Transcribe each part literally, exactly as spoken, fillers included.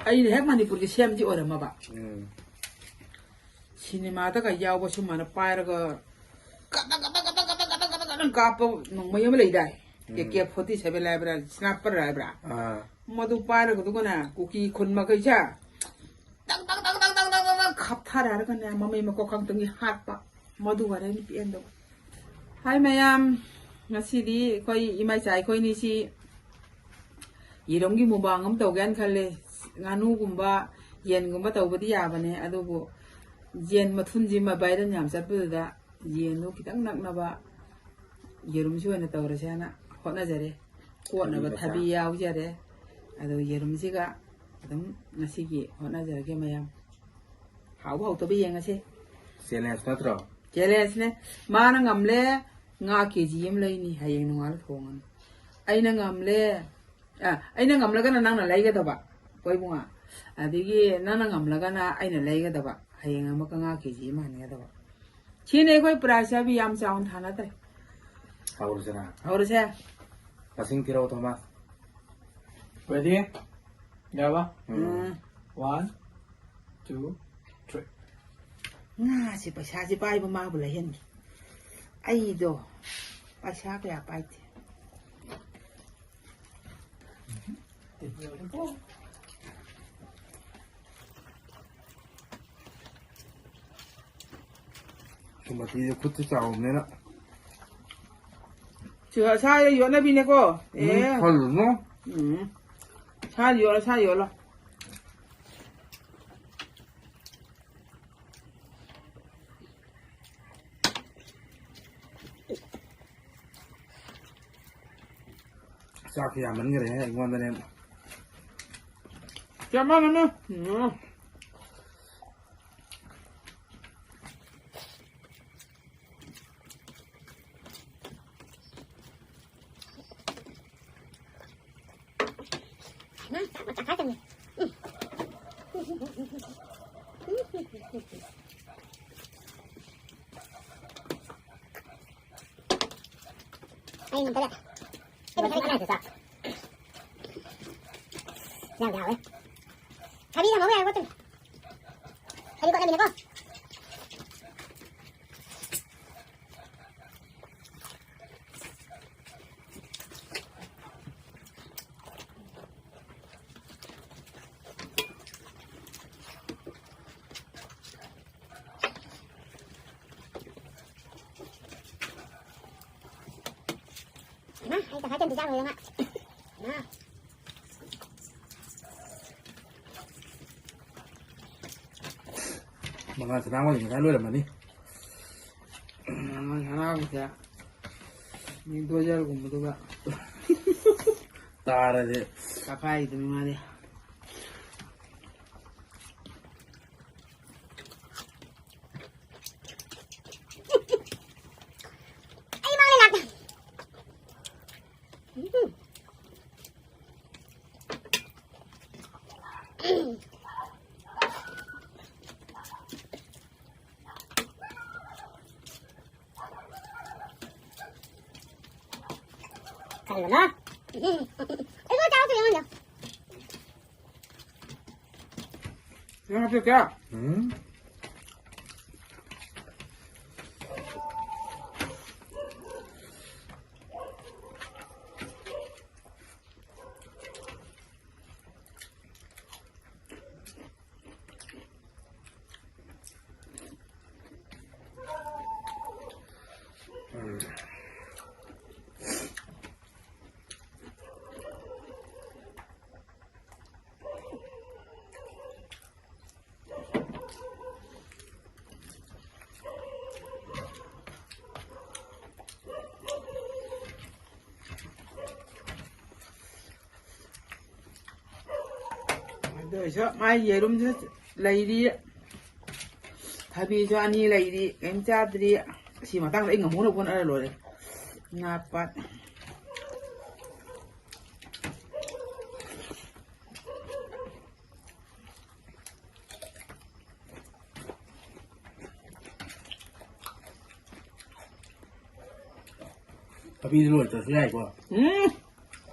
ꯑꯩꯅ ꯍꯦꯛ ꯃꯅꯤꯄꯨꯔꯒꯤ ꯁꯦꯝꯗꯤ ꯑꯣꯏꯔꯝꯃꯕ꯫ ꯎꯝ꯫ ꯁꯤꯅꯦꯃꯥꯗꯒ ꯌꯥꯎꯕ ꯁꯨꯃꯥꯏꯅ ꯄꯥꯏꯔꯒ ꯀꯗꯛ ꯀꯗꯛ ꯀꯗꯛ ꯀꯗꯛ ꯀꯗꯛ ꯀꯗꯛ ꯀꯗꯛ ꯀꯥꯞꯄ ꯅꯣꯡꯃꯩ ꯑꯃ ꯂꯩꯗꯥꯏ? ꯎꯝ꯫ ꯑꯦ ꯀꯦ ꯐꯣꯔꯇꯤ ꯁꯚꯦꯟ ꯍꯥꯏꯕ꯭ꯔꯥ, ꯁ꯭ꯅꯥꯏꯄꯔ ꯍꯥꯏꯕ꯭ꯔꯥ? ꯑꯥ꯫ ꯃꯗꯨ ꯄꯥꯏꯔꯒ ꯑꯗꯨꯒꯅꯦ ꯀꯨꯀꯤ ꯈꯨꯟ ꯃꯈꯩꯁꯦ ꯇꯛ ꯇꯛ ꯇꯛ ꯇꯛ ꯇꯛ ꯇꯛ ꯇꯛ ꯈꯞꯊꯔꯦ ꯍꯥꯏꯔꯒꯅꯦ ꯃꯃꯩ ꯃꯀꯣꯛ ꯈꯛꯇꯪꯒꯤ ꯍꯥꯠꯄ꯫ ꯃꯗꯨ ꯋꯥꯔꯦ ꯅꯨꯄꯤ ꯑꯍꯟꯗꯣ꯫ ꯍꯥꯏ ꯃꯌꯥꯝ, ꯉꯁꯤꯗꯤ ꯑꯩꯈꯣꯏ ꯏꯃꯥ ꯏꯆꯥ ꯑꯩꯈꯣꯏꯅꯤꯁꯤ ꯌꯦꯔꯨꯝꯒꯤ ꯃꯨꯛꯕꯥꯡ ꯑꯃ ꯇꯧꯒꯦꯅ ꯈꯜꯂꯦ꯫ ꯉꯥꯅꯨꯒꯨꯝꯕ, ꯌꯦꯟꯒꯨꯝꯕ ꯇꯧꯕꯗꯤ ꯌꯥꯕꯅꯦ, ꯑꯗꯨꯕꯨ ꯌꯦꯟ ꯃꯊꯨꯟꯁꯤꯃ viral ꯌꯥꯝ ꯆꯠꯄꯗꯨꯗ ꯌꯦꯟꯗꯣ ꯈꯤꯇꯪ ꯅꯛꯅꯕ ꯌꯦꯔꯨꯝꯁꯤ ꯑꯣꯏꯅ ꯇꯧꯔꯁꯦꯅ ꯍꯣꯠꯅꯖꯔꯦ꯫ ꯀꯣꯠꯅꯕ ꯊꯕꯤ ꯃꯆꯥ꯫ ꯊꯕꯤ ꯌꯥꯎꯖꯔꯦ꯫ ꯑꯗꯣ ꯌꯦꯔꯨꯝꯁꯤꯒ ꯑꯗꯨꯝ ꯉꯁꯤꯒꯤ ꯍꯣꯠꯅꯖꯔꯒꯦ ꯃꯌꯥꯝ꯫ ꯍꯥꯎꯕ ꯍꯥꯎꯇꯕ ꯌꯦꯡꯉꯁꯦ꯫ Challenge ꯅꯠꯇ꯭ꯔꯣ? Challengeꯅꯦ꯫ ꯃꯥꯅ ꯉꯝꯂꯦ, ꯉꯥ ꯀꯦ ꯖꯤ ꯑꯃ ꯂꯩꯅꯤ, ꯍꯌꯦꯡ ꯅꯣꯡꯉꯥꯜꯂ ꯊꯣꯡꯉꯅꯤ꯫ ꯑꯩꯅ ꯉꯝꯂꯦ, ꯑ, ꯑꯩꯅ ꯉꯝꯂꯒꯅ ꯅꯪꯅ ꯂꯩꯒꯗꯕ, ꯀꯣ ꯏꯕꯨꯡꯉꯣ꯫ ꯑꯗꯒꯤ ꯅꯪꯅ ꯉꯝꯂꯒꯅ ꯑꯩꯅ ꯂꯩꯒꯗꯕ, ꯍꯌꯦꯡ ꯑꯃꯨꯛꯀ ꯉꯥ ꯀꯦ ꯖꯤ ꯑꯃ ꯍꯟꯒꯗꯕ꯫ ꯁꯤꯅꯤ ꯑꯩꯈꯣꯏ prize ꯍꯥꯏꯕꯨ, ꯌꯥꯝ ꯆꯥꯎꯅ ꯊꯥꯅꯗ꯭ꯔꯦ꯫ ꯍꯧꯔꯁꯤꯔꯥ? ꯍꯧꯔꯁꯦ꯫ ꯃꯁꯤꯡ ꯊꯤꯔꯛꯑꯣ, ꯊꯣꯃꯥꯁ꯫ Ready? ꯌꯥꯔꯕ? ꯎꯝ꯫ ꯎꯝ꯫ One, two, three꯫ ꯉꯥꯁꯤ ꯄꯩꯁꯥꯁꯤ ꯄꯥꯏꯕ ꯃꯥꯕꯨ ꯂꯩꯍꯟꯒꯦ꯫ ꯑꯩꯗꯣ ꯄꯩꯁꯥ ꯀꯌꯥ ꯄꯥꯏꯗꯦ꯫ ꯁꯨꯃꯇꯤꯁꯦ ꯈꯨꯠꯁꯦ ꯆꯥꯎꯕꯅꯤꯅ꯫ ꯁꯤ ꯁꯥ ꯌꯣꯟꯅꯕꯤꯅꯦꯀꯣ꯫ ꯎꯝ, ꯑꯦ꯫ ꯈꯜꯂꯨꯅꯨ꯫ ꯎꯝ꯫ ꯁꯥ ꯌꯣꯜꯂꯣ, ꯁꯥ ꯌꯣꯜꯂꯣ꯫ ꯆꯥꯛꯁꯦ ꯌꯥꯝꯃꯟꯈ꯭ꯔꯦꯍꯦ ꯑꯩꯉꯣꯟꯗꯅꯦ꯫ ꯆꯞ ꯃꯥꯟꯅꯅ꯫ ꯎꯝ꯫ ꯎꯝ, ꯆꯥꯛ ꯃꯆꯥ ꯈꯥꯏ ꯇꯝꯃꯦ꯫ ꯎꯝ꯫ ꯑꯩ ꯅꯝꯕꯔ, ꯑꯩ ꯅꯝꯕꯔ ꯀꯅꯥꯗ ꯆꯥꯛ? ꯌꯥꯝ ꯌꯥꯎꯋꯦ꯫ ꯊꯕꯤ ꯊꯝꯍꯧꯕ ꯌꯥꯔꯦꯀꯣ, ꯇꯨ꯫ ꯊꯕꯤ ꯀꯣꯠꯂꯃꯤꯅꯀꯣ꯫ ꯏꯃꯥ, ꯑꯩ ꯇꯪꯈꯥꯏ ꯇꯦꯝꯗꯤ ꯆꯥꯔꯣꯏꯗ ꯉꯥ꯫ ꯉꯥ꯫ ꯃꯉꯥꯜ ꯁꯅꯥꯃꯍꯤ ꯉꯁꯥꯏ ꯂꯣꯏꯔꯝꯃꯅꯤ꯫ ꯃꯉꯥꯜ ꯁꯅꯥꯃꯍꯤꯁꯦ ꯃꯤ ꯗꯣꯖꯔꯒꯨꯝꯕꯗꯨꯒ ꯇꯥꯔꯗꯤ꯫ ꯀꯥꯈꯥꯏꯗꯨꯅꯤ ꯃꯥꯗꯤ꯫ ꯑꯩ ꯃꯥꯡꯂꯦ ꯂꯥꯛꯇꯦ꯫ ꯎꯝ꯫ ꯀꯔꯤꯅꯣ? ꯎꯝ꯫ ꯑꯩꯉꯣꯟꯗ ꯆꯥꯔꯛꯇ꯭ꯔꯤ ꯑꯩꯉꯣꯟꯗ꯫ ꯅꯪ ꯍꯥꯞꯄꯤꯔꯛꯀꯦ? ꯎꯝ꯫ ꯑꯗꯨ ꯑꯣꯏꯁꯨ ꯃꯥꯏ ꯌꯦꯔꯨꯝꯁꯨ ꯂꯩꯔꯤ, ꯊꯕꯤꯁꯨ ꯑꯅꯤ ꯂꯩꯔꯤ, ꯀꯔꯤꯝ ꯆꯥꯗ꯭ꯔꯤ꯫ ꯁꯤ ꯃꯇꯥꯡꯗ ꯑꯩ ꯉꯝꯍꯧꯅꯕ ꯍꯣꯠꯅꯔ ꯂꯣꯏꯔꯦ꯫ ꯉꯥ ꯄꯥꯠ꯫ ꯊꯕꯤꯗꯤ ꯂꯣꯏꯗ꯭ꯔꯁꯨ ꯌꯥꯏꯀꯣ꯫ ꯎꯝ꯫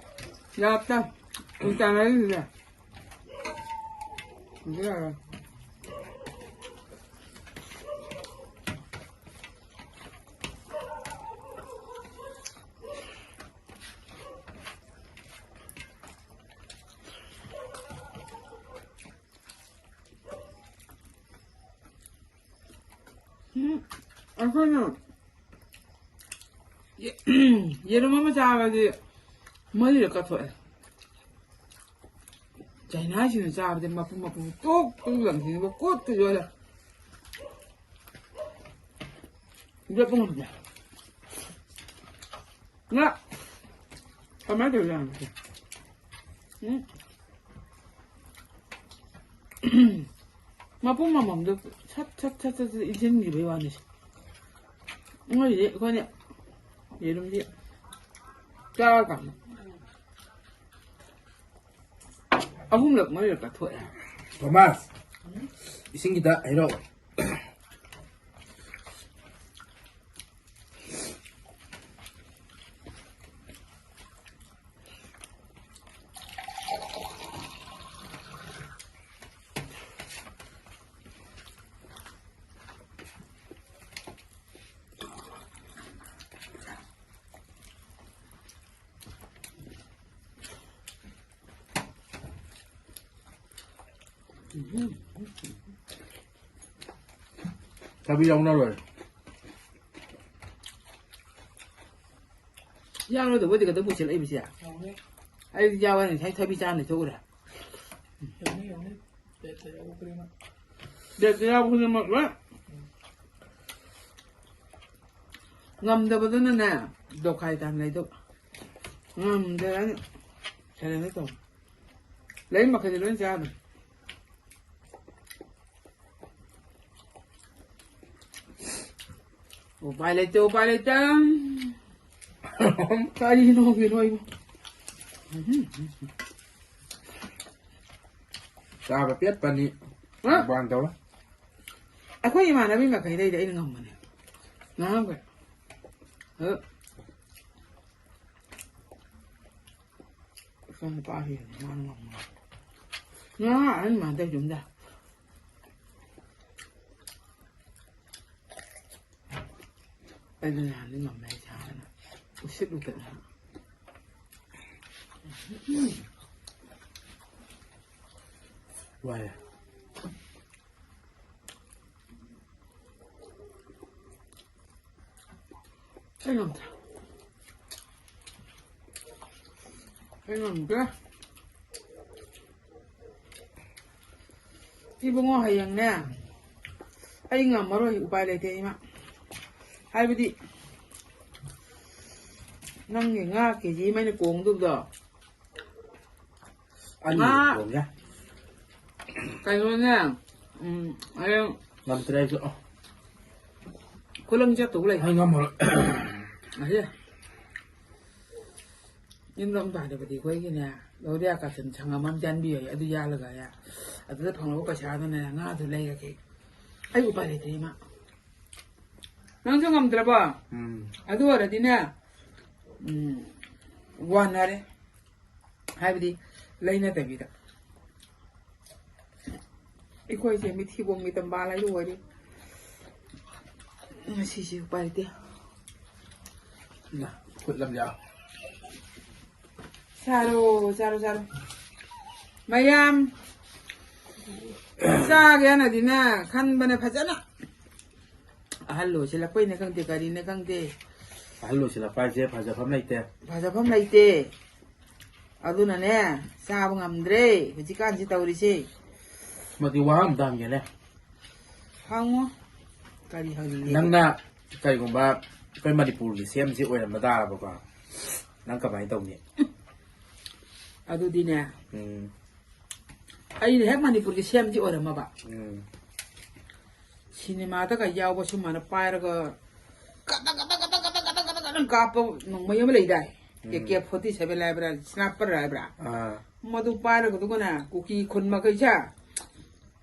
ꯌꯥꯠꯇ꯫ ꯎꯝ, ꯆꯥꯅꯔꯤꯁꯦ꯫ ꯌꯥꯔꯦ꯫ ꯎꯝ, ꯑꯩꯈꯣꯏꯅ ꯌꯦ-, ꯌꯦꯔꯨꯝ ꯑꯃ ꯆꯥꯕꯗꯤ ꯃꯔꯤꯔꯛ ꯀꯠꯊꯣꯛꯑꯦ꯫ ꯆꯥꯏꯅꯥꯁꯤꯡꯅ ꯆꯥꯕꯗꯤ ꯃꯄꯨꯝ ꯃꯄꯨꯝ ꯇꯣꯛ ꯇꯣꯛ ꯂꯪꯈꯤꯅꯕ ꯀꯣꯠꯇ ꯌꯣꯜꯂꯦ꯫ ꯌꯣꯠꯄ ꯉꯝꯗꯦ꯫ ꯉꯥ ꯀꯃꯥꯏꯅ ꯇꯧꯔꯤꯖꯥꯠꯅꯣ ꯁꯦ? ꯎꯝ꯫ ꯃꯄꯨꯝ ꯑꯃꯃꯝꯗꯣ ꯁꯠ ꯁꯠ ꯁꯠ ꯁꯠ ꯁꯠ ꯏꯟꯁꯤꯟꯈꯤꯕꯩ ꯋꯥꯅꯤꯁꯦ꯫ ꯃꯣꯏꯁꯦ ꯑꯩꯈꯣꯏꯅ ꯌꯦꯔꯨꯝꯁꯦ ꯆꯥꯔꯀꯥꯟꯗ ꯑꯍꯨꯝꯂꯛ ꯃꯔꯤꯔꯛ ꯀꯠꯊꯣꯛꯑꯦ꯫ ꯊꯣꯃꯥꯁ, ꯏꯁꯤꯡ ꯈꯤꯇ ꯍꯩꯔꯛꯑꯣ꯫ ꯊꯕꯤ ꯌꯥꯎꯅꯔꯣꯏ꯫ ꯌꯥꯎꯔꯣꯏꯗꯕ ꯑꯣꯏꯗꯤ ꯀꯩꯗꯧ ꯄꯨꯁꯤꯜꯂꯛꯏꯕꯁꯦ? ꯌꯥꯎꯅꯤ꯫ ꯑꯩꯗꯤ ꯌꯥꯎꯔꯦ, ꯉꯁꯥꯏ ꯊꯕꯤ ꯆꯥꯅꯤ ꯊꯣꯛꯎꯔꯦ꯫ ꯌꯥꯎꯅꯤ, ꯌꯥꯎꯅꯤ꯫ ꯄ꯭ꯂꯦꯠꯇ ꯌꯥꯎꯕ ꯈꯨꯗꯤꯡꯃꯛ꯫ ꯄ꯭ꯂꯦꯠꯇ ꯌꯥꯎꯕ ꯈꯨꯗꯤꯡꯃꯛ ꯂꯣꯏ꯫ ꯉꯝꯗꯕꯗꯨꯅꯅꯦ, ꯗꯣꯈꯥꯏ ꯇꯥꯅ ꯂꯩꯗꯧꯕ꯫ ꯉꯝꯗ꯭ꯔꯒꯅ ꯁꯦꯂꯦꯟꯗ ꯇꯧ꯫ ꯂꯩ ꯃꯈꯩꯗꯤ ꯂꯣꯏ ꯆꯥꯕꯅꯤ꯫ ꯎꯄꯥꯏ ꯂꯩꯇꯦ, ꯎꯄꯥꯏ ꯂꯩꯇꯦ꯫ ꯀꯔꯤꯅꯣ ꯈꯪꯗꯦ ꯅꯣꯏꯕꯨ꯫ ꯆꯥꯕ ꯄꯦꯠꯄꯅꯤ꯫ ꯍꯥ? ꯃꯨꯛꯕꯥꯡ ꯇꯧꯔ꯫ ꯑꯩꯈꯣꯏ ꯏꯃꯥꯟꯅꯕꯤ ꯃꯈꯩꯗꯩꯗꯤ ꯑꯩꯅ ꯉꯝꯕꯅꯦ꯫ ꯉꯥꯡꯈ꯭ꯔꯦ꯫ ꯑꯗꯣ ꯏꯆꯥ ꯅꯨꯄꯥꯁꯤꯡꯁꯤ ꯃꯥꯅ ꯉꯝꯃꯣꯏ꯫ ꯉꯥ ꯑꯍꯟ ꯃꯥꯟꯗ ꯌꯨꯝꯗ꯫ ꯑꯩꯗꯤ ꯅꯍꯥꯟꯗꯤ ꯉꯝꯃꯦ ꯍꯥꯏꯁꯦ ꯍꯥꯟꯅ ꯎꯁꯤꯠꯂꯨꯗꯅ꯫ ꯋꯥꯏ꯫ ꯑꯩ ꯉꯝꯗ꯭ꯔꯦ꯫ ꯑꯩ ꯉꯝꯗ꯭ꯔꯦ꯫ ꯏꯕꯨꯡꯉꯣ, ꯍꯌꯦꯡꯅꯦ, ꯑꯩ ꯉꯝꯃꯔꯣꯏ, ꯎꯄꯥꯏ ꯂꯩꯇꯦ ꯏꯃꯥ꯫ ꯍꯥꯏꯕꯗꯤ, ꯅꯪꯒꯤ ꯉꯥ ꯀꯦ ꯖꯤ ꯑꯃ ꯑꯩꯅ ꯀꯣꯡꯗꯧꯕꯗꯣ, ꯑꯅꯤ ꯉꯥ ꯀꯣꯡ ꯌꯥ꯫ ꯀꯩꯅꯣꯅꯦ, ꯎꯝ, ꯍꯌꯦꯡ ꯉꯝꯗ꯭ꯔꯦ ꯑꯩꯁꯨ꯫ ꯈꯨꯂꯪ ꯆꯠꯇꯧ ꯂꯩ꯫ ꯑꯩ ꯉꯝꯃꯔꯣꯏ꯫ ꯑꯁꯤ ꯌꯨꯝꯗ ꯑꯃꯨꯛ ꯇꯥꯗꯕꯗꯤ ꯑꯩꯈꯣꯏꯒꯤꯅꯦ, ꯂꯧꯔꯤꯌꯥ ꯀꯥꯆꯤꯟ ꯁꯪꯉꯝ ꯑꯃ ꯆꯥꯟꯕꯤꯌꯣ, ꯑꯗꯨ ꯌꯥꯜꯂꯒꯅꯦ, ꯑꯗꯨꯗ ꯐꯪꯍꯧꯕ ꯄꯩꯁꯥꯗꯨꯅꯅꯦ ꯉꯥꯗꯨ ꯂꯩꯔꯒꯦ꯫ ꯑꯩ ꯎꯄꯥꯏ ꯂꯩꯇꯦ, ꯏꯃꯥ꯫ ꯅꯪꯁꯨ ꯉꯝꯗ꯭ꯔꯕꯣ? ꯎꯝ꯫ ꯑꯗꯨ ꯑꯣꯏꯔꯗꯤꯅꯦ, ꯎꯝ, ꯋꯥꯅꯔꯦ꯫ ꯍꯥꯏꯕꯗꯤ ꯂꯩꯅꯗꯕꯤꯗ꯫ ꯑꯩꯈꯣꯏꯁꯦ ꯃꯤꯊꯤꯕꯣꯡ ꯃꯤꯇꯝꯕꯥꯜ ꯍꯥꯏꯗꯣ ꯑꯣꯏꯔꯦ꯫ ꯉꯁꯤꯁꯦ ꯎꯄꯥꯏ ꯂꯩꯇꯦ꯫ ꯅ, ꯈꯨꯠ ꯂꯝ ꯌꯥꯎ꯫ ꯆꯥꯔꯣ, ꯆꯥꯔꯣ, ꯆꯥꯔꯣ꯫ ꯃꯌꯥꯝ ꯆꯥꯒꯦ ꯍꯥꯏꯅꯗꯤꯅꯦ ꯈꯟꯕꯅꯦ ꯐꯖꯅ꯫ ꯑꯍꯜ ꯑꯣꯏꯁꯤꯜꯂꯛꯄꯩꯅꯦ ꯈꯪꯗꯦ, ꯀꯔꯤꯅꯦ ꯈꯪꯗꯦ꯫ ꯑꯍꯜ ꯑꯣꯏꯁꯤꯜꯂꯛꯄ ꯍꯥꯏꯁꯦ ꯐꯖꯐꯝ ꯂꯩꯇꯦ꯫ ꯐꯖꯐꯝ ꯂꯩꯇꯦ꯫ ꯑꯗꯨꯅꯅꯦ, ꯆꯥꯕ ꯉꯝꯗ꯭ꯔꯦ ꯍꯧꯖꯤꯛꯀꯥꯟꯁꯤ ꯇꯧꯔꯤꯁꯦ꯫ ꯃꯗꯨ ꯋꯥ ꯑꯝꯇ ꯍꯪꯒꯦꯅꯦ꯫ ꯍꯪꯉꯣ꯫ ꯀꯔꯤ ꯍꯪꯅꯤꯡꯒꯦ? ꯅꯪꯅ ꯀꯔꯤꯒꯨꯝꯕ ꯑꯩꯈꯣꯏ ꯃꯅꯤꯄꯨꯔꯒꯤ ꯁꯤ ꯑꯦꯝꯁꯤ ꯑꯣꯏꯔꯝꯕ ꯇꯥꯔꯕꯀꯣ, ꯅꯪ ꯀꯃꯥꯏꯅ ꯇꯧꯅꯤ? ꯑꯗꯨꯗꯤꯅꯦ, ꯎꯝ꯫ ꯑꯩꯅ ꯍꯦꯛ ꯃꯅꯤꯄꯨꯔꯒꯤ ꯁꯤ ꯑꯦꯝꯁꯤ ꯑꯣꯏꯔꯝꯃꯕ, ꯎꯝ꯫ ꯁꯤꯅꯦꯃꯥꯗꯒ ꯌꯥꯎꯕ ꯁꯨꯃꯥꯏꯅ ꯄꯥꯏꯔꯒ ꯀꯗꯛ ꯀꯗꯛ ꯀꯗꯛ ꯀꯗꯛ ꯀꯗꯛ ꯀꯗꯛ ꯀꯗꯛ ꯀꯥꯞꯄ ꯅꯣꯡꯃꯩ ꯑꯃ ꯂꯩꯗꯥꯏ? ꯎꯝ꯫ ꯑꯦ ꯀꯦ ꯐꯣꯔꯇꯤ ꯁꯚꯦꯟ ꯍꯥꯏꯕ꯭ꯔꯥ, ꯁ꯭ꯅꯥꯏꯄꯔ ꯍꯥꯏꯕ꯭ꯔꯥ? ꯑꯥ꯫ ꯃꯗꯨ ꯄꯥꯏꯔꯒ ꯑꯗꯨꯒꯅꯦ ꯀꯨꯀꯤ ꯈꯨꯟ ꯃꯈꯩꯁꯦ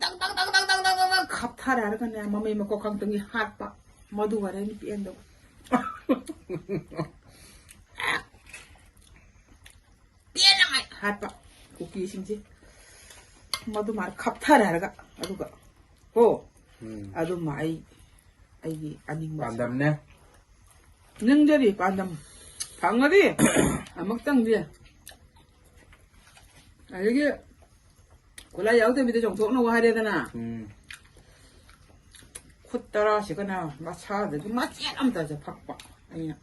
ꯇꯛ ꯇꯛ ꯇꯛ ꯇꯛ ꯇꯛ ꯇꯛ ꯇꯛ ꯈꯞꯊꯔꯦ ꯍꯥꯏꯔꯒꯅꯦ, ꯃꯃꯩ ꯃꯀꯣꯛ ꯈꯛꯇꯪꯒꯤ ꯍꯥꯠꯄ꯫ ꯃꯗꯨ ꯋꯥꯔꯦ ꯅꯨꯄꯤ ꯑꯍꯟꯗꯣ꯫ ꯄꯦꯟꯅꯉꯥꯏ ꯍꯥꯠꯄ ꯀꯨꯀꯤꯁꯤꯡꯁꯦ꯫ ꯃꯗꯨ ꯃꯥꯅ ꯈꯞꯊꯔꯦ ꯍꯥꯏꯔꯒ, ꯑꯗꯨꯒ ꯀꯣ, ꯎꯝ꯫ ꯑꯗꯨꯃ ꯑꯩ, ꯑꯩꯒꯤ ꯑꯅꯤꯡꯕ ꯄꯥꯟꯗꯝꯅꯦ꯫ ꯅꯤꯡꯖꯔꯤ ꯄꯥꯟꯗꯝ ꯐꯪꯉꯗꯤ ꯑꯃꯨꯛꯇꯪꯗꯤ꯫ ꯑꯗꯒꯤ ꯈꯨꯠꯂꯥꯏ ꯌꯥꯎꯗꯕꯤꯗ ꯆꯣꯡꯊꯣꯛꯅꯧ ꯍꯥꯏꯔꯦꯗꯅ꯫ ꯎꯝ꯫ ꯈꯨꯠ ꯇꯔꯥꯁꯤꯒꯅ ꯃꯁꯥꯗꯒꯤ ꯃꯆꯦꯠ ꯑꯃꯇꯁꯦ ꯐꯛꯄ꯫ ꯑꯩꯅ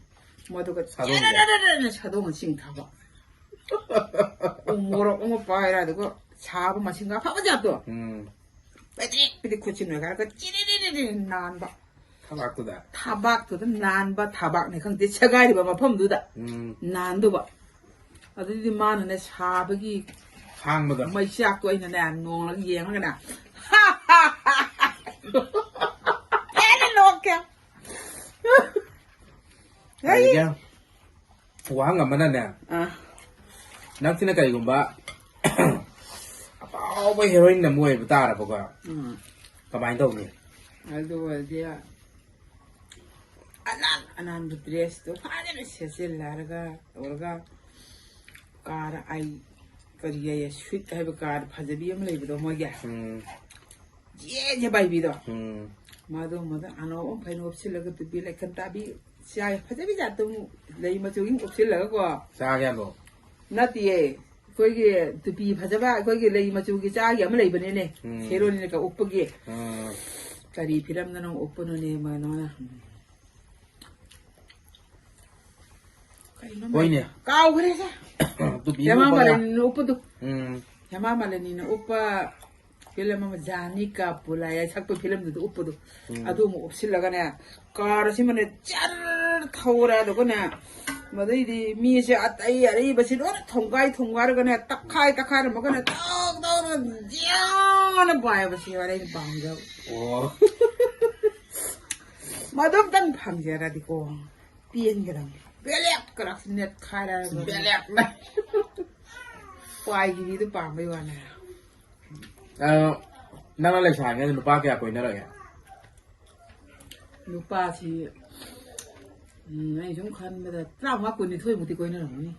ꯃꯗꯨꯒ ꯁꯥꯗꯣꯡꯁꯦ? ꯆꯦꯔꯦꯔꯦꯔꯦꯅ ꯁꯥꯗꯣꯡ ꯆꯤꯡꯊꯕ꯫ ꯎ ꯃꯣꯔꯣꯛ ꯑꯃ ꯄꯥꯏꯔ, ꯑꯗꯨꯒ ꯁꯥꯕ ꯃꯁꯤꯡꯒ ꯑꯐꯕ ꯖꯥꯠꯇꯣ꯫ ꯎꯝ꯫ ꯄꯤꯗꯤꯛ ꯄꯤꯗꯤꯛ ꯈꯨꯠꯁꯤ ꯅꯣꯏꯒꯥꯏꯔꯒ ꯆꯤꯔꯤꯔꯤꯔꯤꯔꯤ ꯅꯥꯟꯕ꯫ ꯊꯕꯥꯛꯇꯨꯗ? ꯊꯕꯥꯛꯇꯨꯗ ꯅꯥꯟꯕ, ꯊꯕꯥꯛꯅꯤ ꯈꯪꯗꯦ, ꯁꯦꯒꯥꯏꯔꯤꯕ ꯃꯐꯝꯗꯨꯗ ꯎꯝ꯫ ꯅꯥꯟꯗꯧꯕ꯫ ꯑꯗꯨꯗꯤ ꯃꯥꯅꯅꯦ ꯁꯥꯕꯒꯤ ꯈꯥꯡꯕꯗꯣ꯫ ꯃꯩꯆꯥꯛꯇꯣ ꯑꯩꯅꯅꯦ ꯅꯣꯡꯂꯒ ꯌꯦꯡꯉꯒꯅꯦ꯫ ꯍꯦꯟꯅ ꯅꯣꯛꯀꯦ꯫ ꯑꯗꯒꯤ ꯋꯥꯍꯪ ꯑꯃꯅꯅꯦ, ꯑꯥ꯫ ꯅꯪꯁꯤꯅ ꯀꯔꯤꯒꯨꯝꯕ ꯑꯐꯥꯎꯕ heroine ꯑꯃ ꯑꯣꯏꯕ ꯇꯥꯔꯕꯀꯣ, ꯎꯝ꯫ ꯀꯃꯥꯏꯅ ꯇꯧꯅꯤ? ꯑꯗꯨ ꯑꯣꯏꯔꯗꯤ ꯑꯅꯥꯟ ꯑꯅꯥꯟꯕ dressꯇꯣ ꯐꯖꯅ ꯁꯦꯠꯆꯤꯜꯂꯔꯒ ꯇꯧꯔꯒ, car, ꯑꯩ ꯀꯔꯤ ꯍꯥꯏꯌꯦ, Swift ꯍꯥꯏꯕ car ꯐꯖꯕꯤ ꯑꯃ ꯂꯩꯕꯗꯣ ꯃꯣꯏꯒꯤ꯫ ꯎꯝ꯫ ꯖꯦ ꯖꯦ ꯄꯥꯏꯕꯤꯗꯣ꯫ ꯎꯝ꯫ ꯃꯗꯨ, ꯃꯗꯨ ꯑꯅꯧꯕ ꯑꯃ ꯐꯩꯅ ꯎꯞꯁꯤꯜꯂꯒ ꯇꯨꯄꯤ ꯂꯩꯈꯟ ꯇꯥꯕꯤ, ꯆꯥꯏ ꯐꯖꯕꯤ ꯖꯥꯠꯇꯨ ꯑꯃꯨꯛ ꯂꯩ ꯃꯆꯨꯒꯤ ꯑꯃꯨꯛ ꯎꯞꯁꯤꯜꯂꯒꯀꯣ꯫ ꯆꯥꯒꯦ ꯍꯥꯏꯕ꯭ꯔꯣ? ꯅꯠꯇꯤꯌꯦ꯫ ꯑꯩꯈꯣꯏꯒꯤ ꯇꯨꯄꯤ ꯐꯖꯕ, ꯑꯩꯈꯣꯏꯒꯤ ꯂꯩ ꯃꯆꯨꯒꯤ ꯆꯥꯒꯤ ꯑꯃ ꯂꯩꯕꯅꯤꯅꯦ꯫ ꯎꯝ꯫ Heroineꯅꯒ ꯎꯞꯄꯒꯤ꯫ ꯎꯝ꯫ ꯀꯔꯤ ꯐꯤꯂꯝꯗꯅꯣ ꯎꯞꯄꯅꯣꯅꯦ, ꯃꯥꯅꯣꯅ? ꯀꯩꯅꯣ ꯃꯥꯏ-, ꯍꯣꯏꯅꯦ꯫ ꯀꯥꯎꯈ꯭ꯔꯦꯁꯦ꯫ ꯇꯨꯄꯤ ꯍꯦꯃꯥ ꯎꯞꯄꯒ꯫ ꯃꯥꯂꯤꯅꯤꯅ ꯎꯞꯄꯗꯣ꯫ ꯎꯝ꯫ ꯍꯦꯃꯥ ꯃꯥꯂꯤꯅꯤꯅ ꯎꯞꯄ ꯐꯤꯂꯝ ꯑꯃ, ꯖꯥꯅꯤ ꯀꯥ ꯕꯨꯂꯥꯌꯥ ꯁꯛꯄ ꯐꯤꯂꯝꯗꯨꯗ ꯎꯞꯄꯗꯣ꯫ ꯎꯝ꯫ ꯑꯗꯨ ꯑꯃꯨꯛ ꯎꯞꯁꯤꯜꯂꯒꯅꯦ, car ꯑꯁꯤꯃꯅꯦ ꯆꯔ ꯊꯧꯔꯦ꯫ ꯑꯗꯨꯒꯅꯦ, ꯃꯗꯩꯗꯤ ꯃꯤꯁꯦ ꯑꯇꯩ ꯑꯔꯩꯕꯁꯤ ꯂꯣꯏꯅ ꯊꯣꯡꯒꯥꯏ ꯊꯣꯡꯒꯥꯏꯔꯒꯅꯦ, ꯇꯛꯈꯥꯏ ꯇꯛꯈꯥꯏꯔꯝꯃꯒꯅꯦ, ꯇꯧ ꯇꯧꯅ ꯖꯤꯌꯥꯅ ꯄꯥꯏꯕꯁꯤ ꯋꯥꯔꯤ ꯑꯩꯅ ꯄꯥꯝꯖꯕ꯫ ꯑꯣ꯫ ꯃꯗꯨꯝꯇꯪ ꯐꯪꯖꯔꯗꯤꯀꯣ ꯄꯦꯟꯒꯗꯕꯅꯤ꯫ ꯕꯦꯂꯦꯛ ꯀꯔꯛꯁꯤ ꯅꯦꯠꯈꯥꯏꯔꯒ꯫ ꯕꯦꯂꯦꯛꯅ꯫ ꯄꯥꯏꯒꯤꯕꯤꯗꯨ ꯄꯥꯝꯕꯩ ꯋꯥꯅꯦ꯫ ꯑ, ꯅꯪꯅ ꯂꯩꯁꯥꯔꯤꯉꯩꯗ ꯅꯨꯄꯥ ꯀꯌꯥ ꯀꯣꯏꯅꯔꯒꯦ? ꯅꯨꯄꯥꯁꯤ, ꯎꯝ, ꯑꯩ ꯁꯨꯝ ꯈꯟꯕꯗ ꯇꯔꯥꯃꯉꯥ ꯀꯨꯟꯅꯤꯊꯣꯏꯃꯨꯛꯇꯤ ꯀꯣꯏꯅꯔꯝꯒꯅꯤ꯫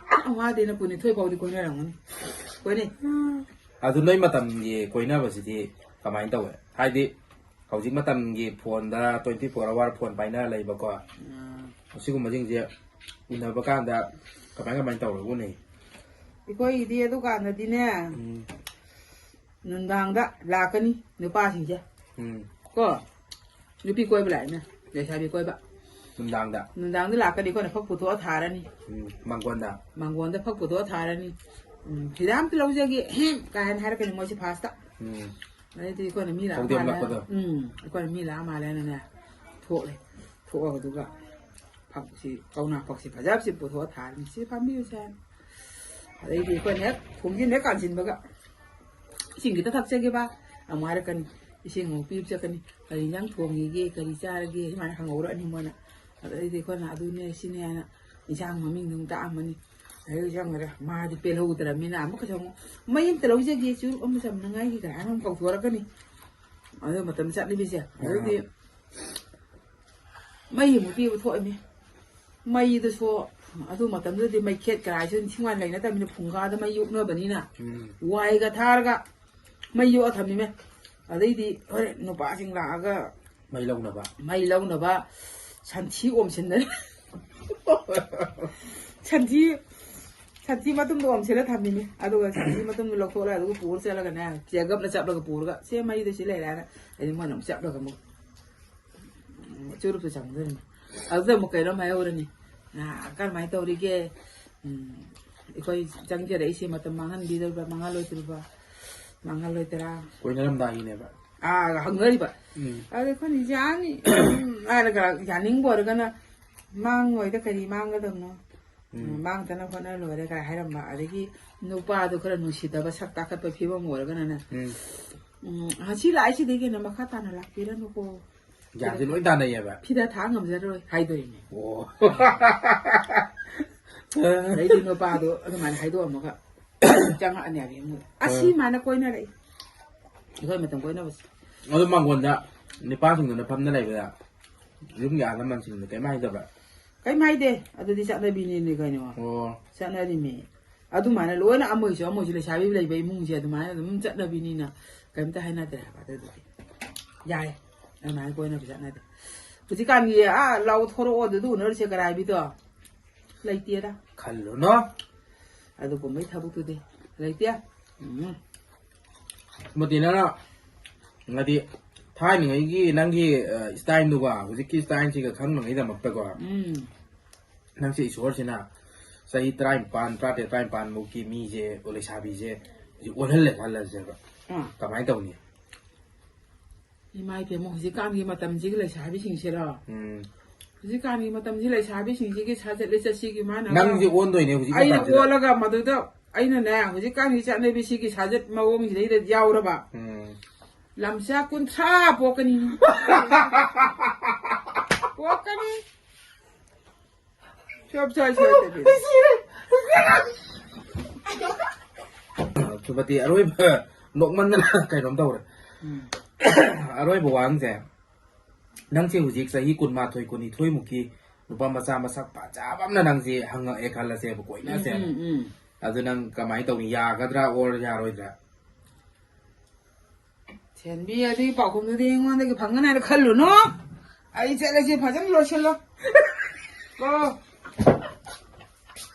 ꯇꯔꯥꯃꯉꯥꯗꯩꯅ ꯀꯨꯟꯅꯤꯊꯣꯏ ꯐꯥꯎꯗꯤ ꯀꯣꯏꯅꯔꯝꯒꯅꯤ꯫ ꯀꯣꯏꯅꯩ꯫ ꯑꯗꯨ ꯅꯣꯏ ꯃꯇꯝꯒꯤ ꯀꯣꯏꯅꯕꯁꯤꯗꯤ ꯀꯃꯥꯏꯅ ꯇꯧꯋꯦ? ꯍꯥꯏꯗꯤ ꯍꯧꯖꯤꯛ ꯃꯇꯝꯒꯤ ꯐꯣꯟꯗ twenty four hour ꯐꯣꯟ ꯄꯥꯏꯅꯔ ꯂꯩꯕꯀꯣ, ꯑꯁꯤꯒꯨꯝꯕꯁꯤꯡꯁꯦ ꯎꯅꯕ ꯀꯥꯟꯗ ꯀꯃꯥꯏ ꯀꯃꯥꯏꯅ ꯇꯧꯔꯒ ꯎꯅꯩ? ꯑꯩꯈꯣꯏꯒꯤꯗꯤ ꯑꯗꯨꯀꯥꯟꯗꯗꯤꯅꯦ, ꯎꯝ꯫ ꯅꯨꯡꯗꯥꯡꯗ ꯂꯥꯛꯀꯅꯤ ꯅꯨꯄꯥꯁꯤꯡꯁꯦ꯫ ꯎꯝ꯫ ꯀꯣ, ꯅꯨꯄꯤ ꯀꯣꯏꯕ ꯂꯥꯛꯏꯅ, ꯂꯩꯁꯥꯕꯤ ꯀꯣꯏꯕ꯫ ꯅꯨꯡꯗꯥꯡꯗ? ꯅꯨꯡꯗꯥꯡꯗ ꯂꯥꯛꯀꯅꯤ, ꯑꯩꯈꯣꯏꯅ ꯐꯛ ꯄꯨꯊꯣꯛꯑ ꯊꯥꯔꯅꯤ꯫ ꯎꯝ, ꯃꯥꯡꯒꯣꯟꯗ? ꯃꯥꯡꯒꯣꯟꯗ ꯐꯛ ꯄꯨꯊꯣꯛꯑ ꯊꯥꯔꯅꯤ꯫ ꯎꯝ, "ꯍꯤꯗꯥꯛ ꯑꯝꯇ ꯂꯧꯖꯒꯦ, ꯑꯍꯦꯝ" ꯀꯥꯏꯅ ꯍꯥꯏꯔꯛꯀꯅꯤ ꯃꯣꯏꯁꯦ ꯐꯥꯔꯁꯇ꯫ ꯎꯝ꯫ ꯑꯗꯩꯗꯤ ꯑꯩꯈꯣꯏꯅ ꯃꯤ ꯂꯥꯛꯑ ꯈꯣꯡꯗꯦꯝ ꯃꯥꯜꯂꯦ꯫ ꯂꯥꯛꯄꯗꯣ? ꯎꯝ, ꯑꯩꯈꯣꯏꯅ ꯃꯤ ꯂꯥꯛꯑ ꯃꯥꯜꯂꯦꯅꯅꯦ, ꯊꯣꯛꯂꯦ꯫ ꯊꯣꯛꯑꯒ ꯑꯗꯨꯒ ꯐꯛꯁꯤ, ꯀꯧꯅꯥ ꯐꯛꯁꯤ ꯐꯖꯕꯁꯤ ꯄꯨꯊꯣꯛꯑ ꯊꯥꯔꯅꯤ, "ꯁꯤ ꯐꯝꯕꯤꯌꯨꯁꯦ" ꯍꯥꯏꯅ꯫ ꯑꯗꯩꯗꯤ ꯑꯩꯈꯣꯏꯅ ꯍꯦꯛ ꯊꯣꯡꯖꯤꯟ ꯍꯦꯛ ꯀꯥꯟꯁꯤꯟꯕꯒ, "ꯏꯁꯤꯡ ꯈꯤꯇ ꯊꯛꯆꯒꯦꯕ" ꯑꯃꯨꯛ ꯍꯥꯏꯔꯛꯀꯅꯤ꯫ ꯏꯁꯤꯡ ꯑꯃꯨꯛ ꯄꯤꯕ ꯆꯠꯀꯅꯤ꯫ "ꯀꯔꯤ ꯏꯟꯖꯥꯡ ꯊꯣꯡꯉꯤꯒꯦ, ꯀꯔꯤ ꯆꯥꯔꯒꯦ?" ꯁꯨꯃꯥꯏꯅ ꯍꯪꯍꯧꯔꯛꯑꯅꯤ ꯃꯣꯏꯅ꯫ ꯑꯗꯩꯗꯤ ꯑꯩꯈꯣꯏꯅ "ꯑꯗꯨꯅꯦ ꯁꯤꯅꯦ" ꯍꯥꯏꯅ ꯏꯟꯁꯥꯡ ꯃꯃꯤꯡꯗꯣ ꯑꯃꯨꯛ ꯇꯥꯛꯑꯝꯃꯅꯤ꯫ ꯑꯗꯩ ꯆꯪꯈ꯭ꯔꯦ꯫ ꯃꯥꯗꯤ ꯄꯦꯜꯍꯧꯗ꯭ꯔꯕꯅꯤꯅ ꯑꯃꯨꯛꯀꯁꯨ ꯑꯃꯨꯛ, "ꯃꯩ ꯑꯝꯇ ꯂꯧꯖꯒꯦ, ꯆꯨꯔꯨꯞ ꯑꯃ ꯆꯝꯅꯉꯥꯏꯒꯤ" ꯀꯥꯏꯅ ꯑꯃꯨꯛ ꯀꯧꯊꯣꯔꯛꯀꯅꯤ꯫ ꯑꯗꯨ ꯃꯇꯝ ꯆꯠꯂꯤꯕꯤꯁꯦ꯫ ꯑꯗꯩꯗꯤ ꯃꯩ ꯑꯃꯨꯛ ꯄꯤꯕ ꯊꯣꯛꯑꯅꯤ꯫ ꯃꯩꯗꯨꯁꯨ ꯑꯗꯨ ꯃꯇꯝꯗꯨꯗꯗꯤ ꯃꯩꯈꯦꯠ ꯀꯔꯥꯏꯁꯨ ꯅꯤꯡꯊꯤꯅꯨꯡꯉꯥꯏꯅ ꯂꯩꯅꯗꯕꯅꯤꯅ, ꯐꯨꯡꯒꯥꯗ ꯃꯩ ꯌꯣꯛꯅꯕꯅꯤꯅ, ꯎꯝ꯫ ꯋꯥꯏꯒ ꯊꯥꯔꯒ ꯃꯩ ꯌꯣꯛꯑ ꯊꯝꯃꯤꯃꯦ꯫ ꯑꯗꯩꯗꯤ ꯍꯣꯔꯦꯟ ꯅꯨꯄꯥꯁꯤꯡ ꯂꯥꯛꯑꯒ ꯃꯩ ꯂꯧꯅꯕ? ꯃꯩ ꯂꯧꯅꯕ ꯁꯟꯊꯤ ꯑꯣꯝꯁꯤꯟꯗꯅ꯫ ꯁꯟꯊꯤ, ꯁꯟꯊꯤ ꯃꯇꯨꯝꯗꯣ ꯑꯣꯝꯁꯤꯜꯂ ꯊꯝꯃꯤꯅꯦ꯫ ꯑꯗꯨꯒ ꯁꯟꯊꯤ ꯃꯇꯨꯝꯗꯣ ꯂꯧꯊꯣꯛꯂꯒ ꯑꯗꯨꯒ ꯄꯨꯔ ꯆꯠꯂꯒꯅꯦ, ꯆꯦꯒꯞꯅ ꯆꯞꯂꯒ ꯄꯨꯔꯒ, "ꯁꯦ, ꯃꯩꯗꯣ ꯁꯤ ꯂꯩꯔꯦ" ꯍꯥꯏꯅ꯫ ꯑꯗꯩ ꯃꯣꯏꯅ ꯑꯃꯨꯛ ꯆꯞꯂꯒ ꯑꯃꯨꯛ ꯆꯨꯔꯨꯞꯇꯣ ꯆꯪꯗꯣꯏꯅꯤ꯫ ꯑꯗꯨꯗ ꯑꯃꯨꯛ ꯀꯩꯅꯣꯝ ꯍꯥꯏꯍꯧꯔꯅꯤ꯫ "ꯑ, ꯀꯔꯝꯍꯥꯏꯅ ꯇꯧꯔꯤꯒꯦ? ꯎꯝ, ꯑꯩꯈꯣꯏ ꯆꯪꯖꯔꯛꯏꯁꯦ ꯃꯇꯝ ꯃꯥꯡꯍꯟꯕꯤꯗꯣꯏꯕ꯭ꯔꯥ, ꯃꯥꯡꯍꯜꯂꯣꯏꯗꯣꯏꯕ꯭ꯔꯥ, ꯃꯥꯡꯍꯜꯂꯣꯏꯗ꯭ꯔꯥ?" ꯀꯣꯏꯅꯔꯝꯗꯥꯏꯒꯤꯅꯦꯕ꯫ ꯑꯥ, ꯍꯪꯅꯔꯤꯕ꯫ ꯎꯝ꯫ ꯑꯗ ꯑꯩꯈꯣꯏꯅ "ꯌꯥꯅꯤ" ꯍꯥꯏꯔꯒ, ꯌꯥꯅꯤꯡꯕ ꯑꯣꯏꯔꯒꯅ, "ꯃꯥꯡꯉꯣꯏꯗ, ꯀꯔꯤ ꯃꯥꯡꯒꯗꯕꯅꯣ? ꯎꯝ꯫ ꯃꯥꯡꯗꯅ ꯍꯣꯠꯅ ꯂꯣꯏꯔꯦ" ꯀꯥꯏ ꯍꯥꯏꯔꯝꯕ꯫ ꯑꯗꯒꯤ ꯅꯨꯄꯥꯗꯣ ꯈꯔ ꯅꯨꯡꯁꯤꯗꯕ, ꯁꯛ ꯇꯥꯈꯠꯄ ꯐꯤꯕꯝ ꯑꯣꯏꯔꯒꯅꯅꯦ, ꯎꯝ꯫ "ꯎꯝ, ꯉꯁꯤ ꯂꯥꯛꯏꯁꯤꯗꯒꯤ ꯍꯦꯟꯅ ꯃꯈꯥ ꯇꯥꯅ ꯂꯥꯛꯄꯤꯔꯅꯨꯀꯣ꯫ ꯒ꯭ꯌꯥꯟꯁꯦ ꯂꯣꯏ ꯇꯥꯅꯩꯌꯦꯕ꯫ ꯐꯤꯗ ꯊꯥ ꯉꯝꯖꯔꯣꯏ" ꯍꯥꯏꯗꯣꯏꯅꯦ꯫ ꯑꯣ꯫ ꯑꯗꯩꯗꯤ ꯅꯨꯄꯥꯗꯣ ꯑꯗꯨꯃꯥꯏꯅ ꯍꯥꯏꯗꯣꯛꯑꯝꯃꯒ ꯆꯪꯉꯛꯑꯅꯦꯕ ꯌꯨꯝꯗ꯫ ꯑꯁꯤ ꯑꯥ꯫ ꯃꯥꯅ ꯀꯣꯏꯅꯔꯛꯏ꯫ ꯑꯩꯈꯣꯏ ꯃꯇꯝ ꯀꯣꯏꯅꯕꯁꯦ꯫ ꯑꯗꯨ ꯃꯥꯡꯒꯣꯟꯗ ꯅꯤꯄꯥꯁꯤꯡꯗꯨꯅ ꯐꯝꯅ ꯂꯩꯕꯗ ꯌꯨꯝꯒꯤ ꯑꯍꯜ ꯂꯃꯟꯁꯤꯡꯗꯨ ꯀꯩꯝ ꯍꯥꯏꯗꯕ꯭ꯔꯥ? ꯀꯩꯝ ꯍꯥꯏꯗꯦ꯫ ꯑꯗꯨꯗꯤ ꯆꯠꯅꯕꯤꯅꯤꯅꯦ ꯀꯩꯅꯣ꯫ ꯑꯣ꯫ ꯆꯠꯅꯔꯤꯃꯤ꯫ ꯑꯗꯨꯃꯥꯏꯅ ꯂꯣꯏꯅ ꯑꯃꯣꯏꯁꯨ ꯑꯃꯣꯏꯁꯨ ꯂꯩꯁꯥꯕꯤ ꯂꯩꯕ ꯏꯃꯨꯡꯁꯦ ꯑꯗꯨꯃꯥꯏꯅ ꯑꯗꯨꯝ ꯆꯠꯅꯕꯤꯅꯤꯅ ꯀꯩꯝꯇ ꯍꯥꯏꯅꯗ꯭ꯔꯦ ꯍꯥꯏꯕ꯫ ꯑꯗꯨꯗꯨꯒꯤ ꯌꯥꯏ, ꯑꯗꯨꯃꯥꯏꯅ ꯀꯣꯏꯅꯕ ꯆꯠꯅꯗꯦ꯫ ꯍꯧꯖꯤꯛꯀꯥꯟꯒꯤ ꯑꯥ ꯂꯥꯎ ꯊꯣꯔꯛꯑꯣ ꯑꯗꯨꯗ ꯎꯅꯔꯨꯁꯦ ꯀꯔꯥꯏꯕꯤꯗꯣ ꯂꯩꯇꯦꯗ꯫ ꯈꯜꯂꯨꯅꯣ꯫ ꯑꯗꯨꯒꯨꯝꯕꯩ ꯊꯕꯛꯇꯨꯗꯤ ꯂꯩꯇꯦ꯫ ꯎꯝ꯫ ꯃꯗꯤ ꯅꯪꯅ ꯍꯥꯏꯗꯤ ꯊꯥꯏꯅꯉꯩꯒꯤ ꯅꯪꯒꯤ ꯁ꯭ꯇꯥꯏꯜꯗꯨꯒ ꯍꯧꯖꯤꯛꯀꯤ ꯁ꯭ꯇꯥꯏꯜꯁꯤꯒ ꯈꯪꯅꯉꯩꯗꯃꯛꯇꯀꯣ, ꯎꯝ꯫ ꯅꯪꯁꯦ ꯏꯁꯣꯔꯁꯤꯅ ꯆꯍꯤ ꯇꯔꯥꯅꯤꯄꯥꯟ, ꯇꯔꯥꯇꯔꯦꯠ, ꯇꯔꯥꯅꯤꯄꯥꯟ ꯐꯥꯎꯒꯤ ꯃꯤꯁꯦ, ꯂꯩꯁꯥꯕꯤꯁꯦ ꯍꯧꯖꯤꯛ ꯑꯣꯜꯍꯜꯂꯦ ꯈꯜꯂꯁꯦꯕ꯫ ꯑꯥ꯫ ꯀꯃꯥꯏꯅ ꯇꯧꯅꯤ? ꯏꯃꯥ ꯏꯕꯦꯝꯃ, ꯍꯧꯖꯤꯛꯀꯥꯟꯒꯤ ꯃꯇꯝꯁꯤꯒꯤ ꯂꯩꯁꯥꯕꯤꯁꯤꯡꯁꯤꯔꯣ? ꯎꯝ꯫ ꯍꯧꯖꯤꯛꯀꯥꯟꯒꯤ ꯃꯇꯝꯁꯤ ꯂꯩꯁꯥꯕꯤꯁꯤꯡꯁꯤꯒꯤ ꯁꯥꯖꯠ ꯂꯤꯆꯠꯁꯤꯒꯤ ꯃꯥꯅ ꯅꯪꯁꯦ ꯑꯣꯟꯗꯣꯏꯅꯦ ꯍꯧꯖꯤꯛꯀꯤ ꯑꯩꯅ ꯃꯇꯝꯁꯤꯗ꯫ ꯑꯣꯜꯂꯒ ꯃꯗꯨꯗ ꯑꯩꯅꯅꯦ ꯍꯧꯖꯤꯛꯀꯥꯟꯒꯤ ꯆꯠꯅꯕꯤꯁꯤꯒꯤ ꯁꯥꯖꯠ ꯃꯑꯣꯡꯁꯤꯗꯩꯗ ꯌꯥꯎꯔꯕ꯫ ꯎꯝ꯫ ꯂꯝꯆꯥ ꯀꯨꯟꯊ꯭ꯔꯥ ꯄꯣꯛꯀꯅꯤ꯫ ꯄꯣꯛꯀꯅꯤ꯫ ꯁꯣꯏ, ꯁꯣꯏ, ꯁꯣꯏ, ꯁꯣꯏ, ꯁꯣꯏ꯫ ꯁꯨꯃꯇꯤ ꯑꯔꯣꯏꯕ ꯅꯣꯛꯃꯟꯗꯅ ꯀꯩꯅꯣꯝ ꯇꯧꯔꯦ꯫ ꯎꯝ꯫ ꯑꯔꯣꯏꯕ ꯋꯥꯍꯪꯁꯦ, ꯅꯪꯁꯦ ꯍꯧꯖꯤꯛ ꯆꯍꯤ ꯀꯨꯟꯃꯥꯊꯣꯏ, ꯀꯨꯟꯅꯤꯊꯣꯏ ꯃꯨꯛꯀꯤ ꯅꯨꯄꯥ ꯃꯆꯥ ꯃꯁꯛ ꯐꯖꯕ ꯑꯃꯅ ꯅꯪꯁꯦ ꯍꯪꯉꯛꯑꯦ ꯈꯜꯂꯁꯦꯕ, ꯀꯣꯏꯅꯁꯦꯕ꯫ ꯎꯝ, ꯎꯝ, ꯎꯝ꯫ ꯑꯗꯨ ꯅꯪ ꯀꯃꯥꯏꯅ ꯇꯧꯅꯤ? ꯌꯥꯒꯗ꯭ꯔꯥ or ꯌꯥꯔꯣꯏꯗ꯭ꯔꯥ? ꯁꯦꯟꯕꯤ, ꯑꯗꯨꯒꯤ ꯄꯥꯎꯈꯨꯝꯗꯨꯗꯤ ꯑꯩꯉꯣꯟꯗꯒꯤ ꯐꯪꯒꯅꯤ ꯍꯥꯏꯅ ꯈꯜꯂꯨꯅꯨ꯫ ꯑꯩ ꯆꯠꯂꯁꯤ, ꯐꯖꯅ ꯂꯣꯏꯁꯤꯜꯂꯣ꯫ ꯀꯣ꯫